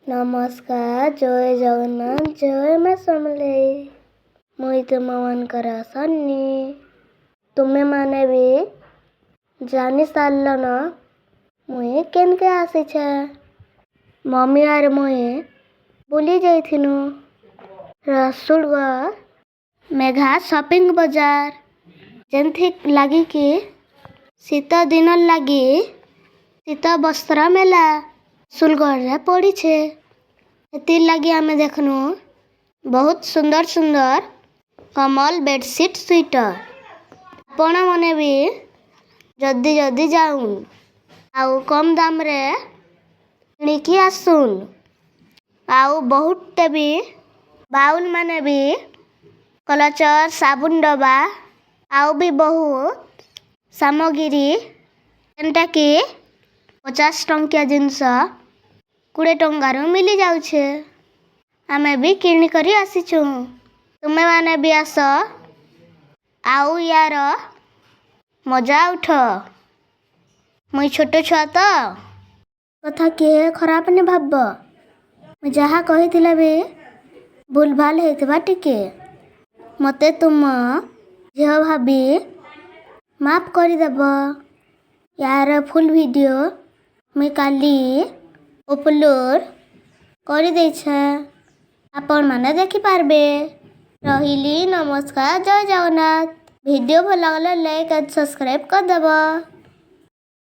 ନମସ୍କାର, ଜୟ ଜଗନ୍ନାଥ, ଜୟ ମା ସମଲେଇ। ମୁଇଁ ତୁମମାନଙ୍କର ସନ୍ନି। ତୁମେମାନେ ବି ଜାନି ସାରିଲନ ମୁଇଁ କେନ୍କେ ଆସିଛେ। ମମି ଆର୍ ମୁଇଁ ବୁଲି ଯାଇଥିନୁ ରସୁଲଗଡ଼ ମେଘା ସପିଂ ବଜାର, ଯେନ୍ଥି ଲାଗିକି ଶୀତ ଦିନର୍ ଲାଗି ଶୀତ ବସ୍ତ୍ର ମେଲା ରସୁଲଗଡ଼ରେ ପଡ଼ିଛେ। ହେଥିର୍ ଲାଗି ଆମେ ଦେଖନୁ ବହୁତ ସୁନ୍ଦର ସୁନ୍ଦର କମ୍ବଲ, ବେଡସିଟ୍, ସୁଇଟର। ଆପଣମାନେ ବି ଜଲ୍ଦି ଜଲ୍ଦି ଯାଉନ୍ ଆଉ କମ୍ ଦାମରେ କିଣିକି ଆସୁନ୍। ଆଉ ବହୁତଟେ ବି ବାଉଲ ମାନେ ବି, କଲଚର, ସାବୁନ ଡବା ଆଉ ବି ବହୁତ ସାମଗ୍ରୀ, ଯେନ୍ଟାକି 50 ଟଙ୍କିଆ ଜିନିଷ 20 ଟଙ୍କାରୁ ମିଲି ଯାଉଛେ। ଆମେ ବି କିଣିକରି ଆସିଛୁ। ତୁମେମାନେ ବି ଆସ ଆଉ ୟାର ମଜା ଉଠ। ମୁଇଁ ଛୋଟ ଛୁଆ ତ, କଥା କିଏ ଖରାପ ନି ଭାବବ। ମୁଇଁ ଯାହା କହିଥିଲେ ବି ଭୁଲ ଭାଲ ହେଇଥିବା ଟିକେ, ମତେ ତୁମ ଝିଅ ଭାବି ମାଫ କରିଦେବ। ୟାର ଫୁଲ୍ ଭିଡ଼ିଓ ମୁଇଁ କାଲି ଅପଲୋଡ଼ କରିଦେଇଛେ, ଆପଣମାନେ ଦେଖିପାରିବେ। ରହିଲି, ନମସ୍କାର, ଜୟ ଜଗନ୍ନାଥ। ଭିଡ଼ିଓ ଭଲ ଲାଗିଲେ ଲାଇକ୍ ଆଣ୍ଡ ସବସ୍କ୍ରାଇବ୍ କରିଦେବ।